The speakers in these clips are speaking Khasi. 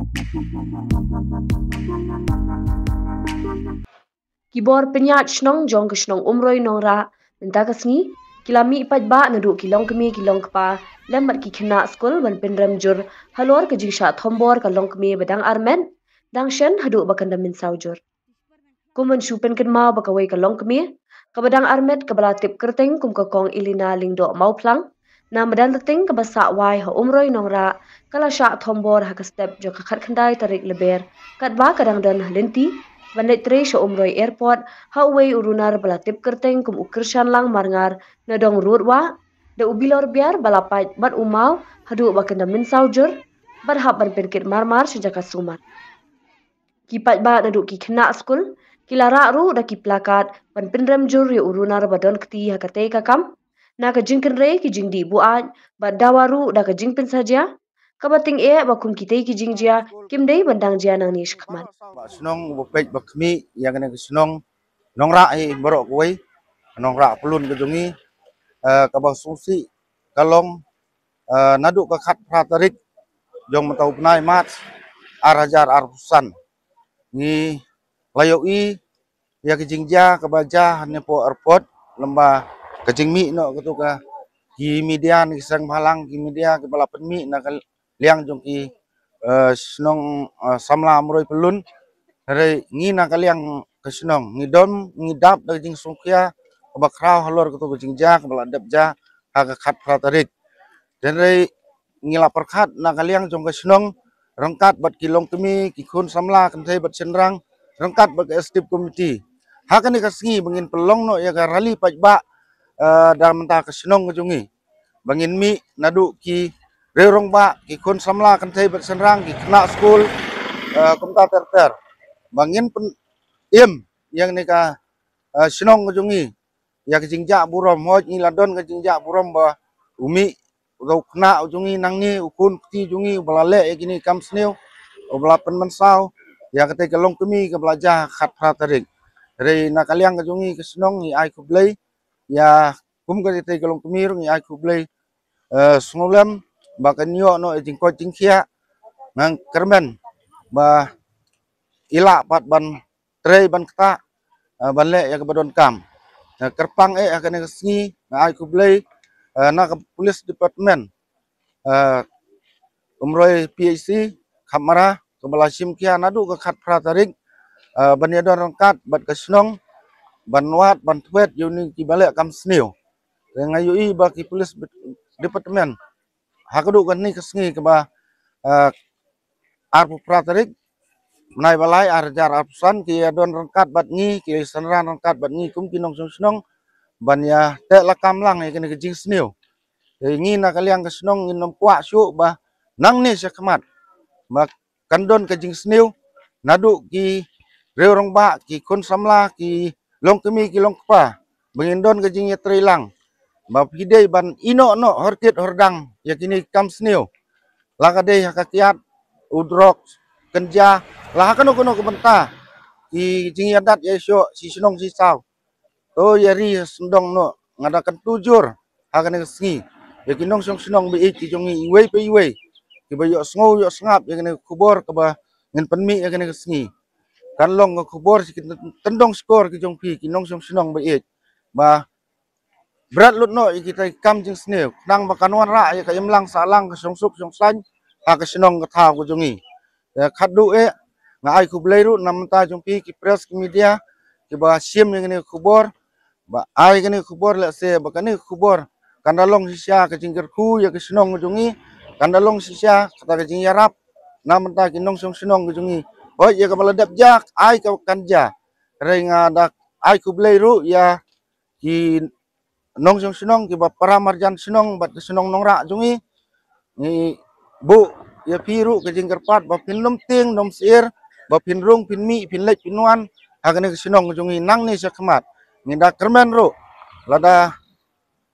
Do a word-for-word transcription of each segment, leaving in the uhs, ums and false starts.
Ki bor pynïaid shnong jong ka shnong Umroi Nongrah mynta ka sngi ki la mih paidbah naduh ki longkmie ki longkpa lem bad ki khynnah skul ban pynrem jur halor ka jingshah thombor ka longkmie ba dang armet, dang shen haduh ba kan da mynsaw jur. Kum ban shu pynkynmaw ba kawei ka longkmie kaba dang armet kaba la tip kyrteng kum ka Kong Elina Lyngdoh Mawphlang, na Madanrting kaba sah wai ha Umroi Nongrah, ka la shah thombor ha ka step jong ka khatkhyndai tarik Lber, katba ka dang don ha lynti ban leit trei sha Umroi Airport ha uwei u runar ba la tip kyrteng kum u Kyrshanlang Marngar na Dongrutwah, da u Bilor Biar ba la pait bad u maw haduh ba kan da mynsaw jur bad hap ban pynkit marmar sha jaka sumar. Ki paidbah naduh ki khynnah skul ki la rah ruh da ki plakat ban pynrem jur ïa u runar ba don kti ha katei ka kam, na ka jingkynrei ki jingdih buaid bad dawa ruh da ka jingpynsajia kaba tyngeh ba kum kitei ki jingjia kim dei ban dang jia nangne shakhmat. Shnong uba peit ba khmih ïa kane ka shnong Nongrah hi baroh kawei, Nongrah Pyllun ka jong ngi, eh, kaba sngewsih ka long, eh, naduh ka khatphra tarik jong mynta u bnai March ar hajar arphew san. Ngi la ïohi ïa ka jingjia kaba jia hangne hapoh airport, lem bad ka jingmih noh kato ka ki media ne ki seng bhalang, ki media kiba la pynmih na ka liang jong ki, eh, shnong, eh, samla Umroi Pyllun. Hynrei ngi na ka liang ka shnong ngi don, ngi dap da ka jingsngewkhia kaba khraw halor kato ka jingjia kaba la dep jia ha ka khatphra tarik. Hynrei ngi la pyrkhat na ka liang jong ka shnong ryngkat bad ki longkmie, ki khun samla kynthei bad shynrang, ryngkat bad ka executive committee, ha kane ka sngi ba ngin pynlong noh ïa ka rally paidbah, eh, da mynta ka shnong ka jong ngi, ba ngin mih naduh ki riew rangbah, ki khun samla kynthei bad shynrang, ki khynnah skul, eh, kumta ter ter, ba ngin pyn-im ïa kane ka, eh, shnong ka jong ngi ïa ka jingjah burom. Hooid, ngi la don ka jingjah burom ba u mih u khynnah u jong ngi nangne, u khun kti jong ngi uba la leh ïa kine ki kam sniew, uba la pynmynsaw ïa katei ka longkmie kaba la jia ha khatphra tarik. Hynrei na ka liang ka jong ngi ka shnong ngi ai khublei ïa, kum katei ka longkmie ruh ngi ai khublei, eh, sngewlem ba kan ïoh noh ïa jingkoit jingkhiah. Ngan kyrmen ba i lah pat ban trei ban ktah, eh, ban leh ïa kaba donkam. Eh, kyrpang eh ha kane ka sngi nga ai khublei, eh, na ka police department, eh, Umroi P H C Khapmara, kaba la shim khia naduh ka khatphra tarik, eh, ban ïadon ryngkat bad ka shnong ban wad ban thwet ïa une kiba leh kam sniew. Te nga ïohi ba ki police department ha kaduh kane ka sngi kaba, eh, arphew phra tarik bnai ba lai ar hajar arphew san, ki ïadon ryngkat bad ngi, ki synran ryngkat bad ngi kum ki nongshong shnong ban ïa teh lakam lang ïa kane ka jingsniew. Te ngi na ka liang ka shnong ngin ym kwah shuh ba nangne shakhmat ba kan don ka jingsniew naduh ki riew rangbah, ki khun samla, ki longkmie, ki longkpa, ba ngin don ka jingïatreilang ba phi dei ban ïehnoh noh horkit hordang ïa kine ki kam sniew, la ka dei ha ka kiad, u drugs, kynja, la ha kano kano ka bynta, ki jingïadat ïashoh shi shnong shi saw. To ïa ri ha sngewdong noh, nga da kyntu jur ha kane ka sngi ïa ki nongshong shnong ba ïeit ki jong ngi iwei pa iwei kiba ïohsngew ïohsngap ïa kane ka khubor kaba ngin pynmih ïa kane ka sngi. Kan long ka khubor sha ki tyndong shkor ki jong phi ki nongshong shnong ba ïeit, ba bret lut noh ïa kita ki kam jingsniew khnang ba kan wanrah ïa ka imlang sahlang, ka shongsuk shongsaiñ ha ka shnong ka thaw ka jong ngi. Te khatduh eh nga ai khublei ruh na bynta jong phi ki press, ki media kiba shim ïa kane ka khubor, ba ai kane ka khubor, lehse ba kane ka khubor kan da long shisha ka jingkyrkhu ïa ka shnong ka jong ngi, kan da long shisha kata ka jingïarap na bynta ki nongshong shnong ka jong ngi. Hooid, ïa kaba la dep jia ai ka kan jia, hynrei nga da ai khublei ruh ïa ki nongshong shnong kiba para marjan shnong bad ka shnong Nongrah jong ngi. Ngi buh ïa phi ruh ka jingkyrpad ba phin ym tieng ym syier, ba phin rung phin mih, phin leit phin wan ha kane ka shnong jong ngi nangne shakhmat. Ngi da kyrmen ruh lada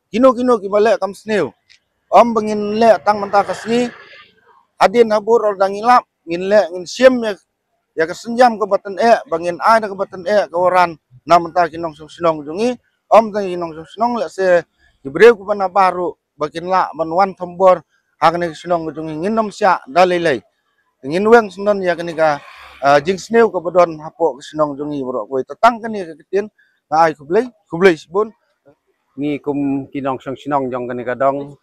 kino kino kiba leh kam sniew, ym ba ngin leh tang mynta ka sngi, hadien habud lada ngi lap ngin leh, ngin shim ïa ïa ka sienjam kaba tyngeh, ba ngin ai da kaba tyngeh ka waran na bynta ki nongshong shnong jong ngi. Ym tang ki nongshong shnong, lehse ki briew kiba na bar ruh ba kin lah ban wan thombor ha kane ka shnong ka jong ngi, ngin ym shah da lei lei. Te ngin weng sngewdon ïa kane ka, ah, jingsniew kaba don hapoh ka shnong jong ngi baroh kawei. Te tang kane ka ktien, nga ai khublei, khublei shibun. Ngi kum ki nongshong shnong jong kane ka dong,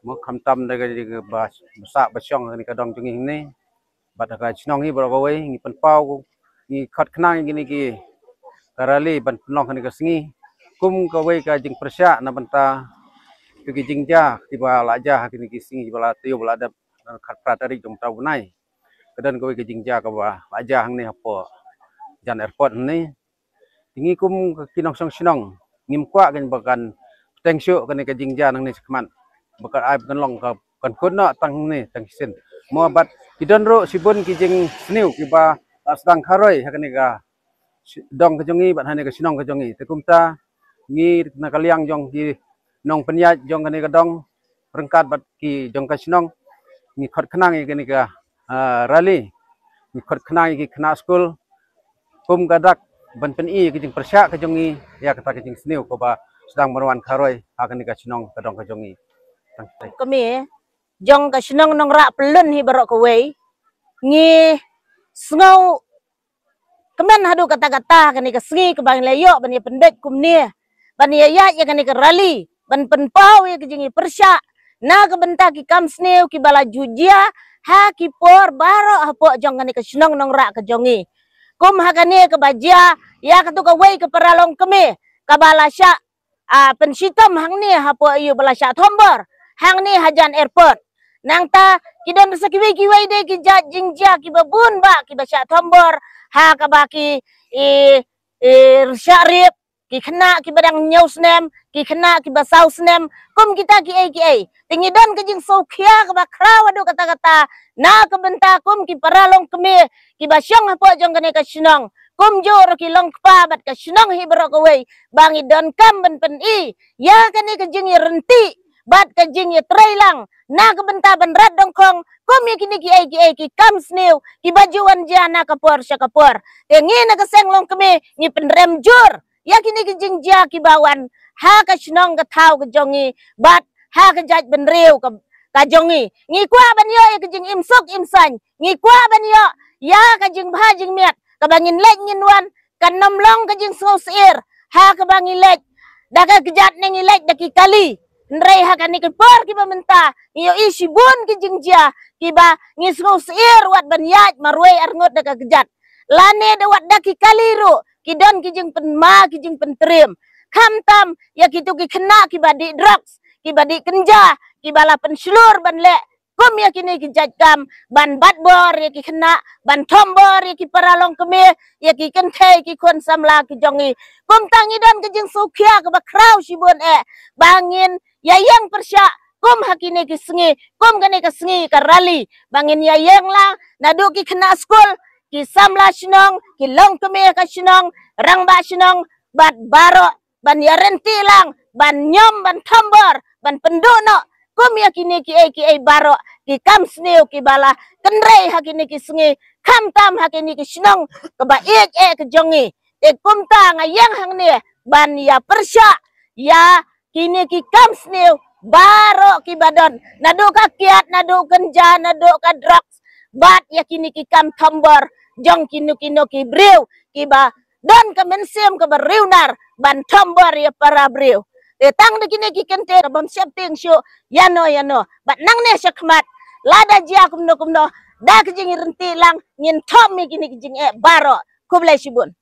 mo, khamtam da ka, ka ba, ba sah ba shong kane ka dong jong ngi hangne, bad ha ka shnong hi baroh kawei, ngi pynpaw, ngi khot khnang ïa kine ki ka rally ban pynlong kane ka sngi kum kawei ka jingpyrshah na bynta ki jingjia kiba la jia ha kine ki sngi ba la taïew ba la dep, khatphra tarik jong u bnai. Ka don kawei ka jingjia kaba la jia hangne hapoh Jan Airport hangne. Te ngi kum ki nongshong shnong ngim kwah kan ba kan pynthut shuh kane ka jingjia nangne shakhmat. Ba kan ai ba kan long ka, kan khot noh tang hangne tang shisien. Mo, bad ki don ruh shibun ki jingsniew kiba la sdang kharoi ha kane ka shi-, dong ka jong ngi bad ha kane ka shnong ka jong ngi. Te kumta ngi na ka liang jong ki nongpynïaid jong kane ka dong ryngkat bad ki jong ka shnong, ngi khot khnang ïa kane ka, ah, rally, ngi khot khnang ïa ki khynnah skul kum ka dak ban pyni ïa ka jingpyrshah ka jong ngi ïa kata ka jingsniew kaba sdang ban wan kharoi ha kane ka shnong ka dong ka jong ngi. Tang, tang. Kmie jong ka shnong Nongrah Pyllun hi baroh kawei, ngi sngew kmen haduh katta katta kane ka sngi kaba ngi la ïoh ban ïa pynbeit kumne, ban ïa ïaid ïa kane ka rally ban pynpaw ïa ka jingïapyrshah na ka bynta ki kam sniew kiba la ju jia ha ki por baroh hapoh jong kane ka shnong Nongrah ka jong ngi. Kum ha kane kaba jia ïa katu kawei ka paralong kmie kaba la shah, ah, pynshitom hangne hapoh ïa ba la shah thombor hangne ha Jan Airport. Nangta ki don sa kiwei kiwei de ki jait jingjia kiba bun bah kiba shah thombor ha kaba ki, eh, eh, shah rip, ki khynnah kiba dang hynñiew snem, ki khynnah kiba saw snem, kum kita kiei kiei. Te ngi don ka jingsngewkhia kaba khraw haduh katta katta na ka bynta kum ki paralong kmie kiba shong hapoh jong kane ka shnong, kumjuh ruh ki long kpa bad ka shnong hi baroh kawei, ba ngi donkam ban pyni ïa kane ka jingïaryntih bad ka jingïatreilang na ka bynta ban rat dongkhong kum ïa kine kiei kiei ki kam sniew kiba ju wan jia na ka por sha ka por. Te ngi na ka seng longkmie ngi pynrem jur ïa kine ki jingjia kiba wan ha ka shnong ka thaw ka jong ngi bad ha ka jaitbynriew ka, ka jong ngi. Ngi kwah ban ïoh ïa ka jingim suk im saiñ, ngi kwah ban ïoh ïa ka jingbha jingmiat kaba ngin leit ngin wan kan ym long ka jingsngewsyier ha kaba ngi leit da ka kjat ne ngi leit da ki kali. Hynrei ha kane ka por kiba mynta ngi ïohi shibun ki jingjia kiba ngi sngewsyier wat ban ïaid marwei arngut da ka kjat lane da wat da ki kali ruh ki don ki jingpynma ki jingpyntriem. Khamtam ïa kitu ki khynnah kiba dih drugs, kiba dih kynja, kiba la pynshlur ban leh kum ïa kine ki jait kam ban bat bor ïa ki khynnah, ban thombor ïa ki paralong kmie, ïa ki kynthei ki khun samla ki jong ngi. Kumta ngi don ka jingsngewkhia kaba khraw shibun eh ba ngin ïa ïeng pyrshah kum ha kine ki sngi, kum kane ka sngi ka rally, ba ngin ïa ïeng lang naduh ki khynnah skul, ki samla shnong, ki longkmie ka shnong, rangbah shnong bad baroh ban ïaryntih lang, ban ñiom, ban thombor, ban pynduh noh kum ïa kine kiei kiei baroh ki kam sniew kiba la kynrei ha kine ki sngi, khamtam ha kine ki shnong kaba ïeit eh ka jong ngi. Te kumta nga ïeng hangne ban ïa pyrshah ïa kine ki kam sniew baroh kiba don, naduh ka kiad, naduh kynja, naduh ka drugs bad ïa kine ki kam thombor jong kino kino ki briew kiba don ka mynsiem kaba riewnar ban thombor ïa para briew. Te tang da kine ki kyntien bym sheptieng shuh ïano ïano bad nangne shakhmat lada jia kumno kumno da ka jingïaryntih lang ngin thom ïa kine ki jingeh baroh. Khublei shibun.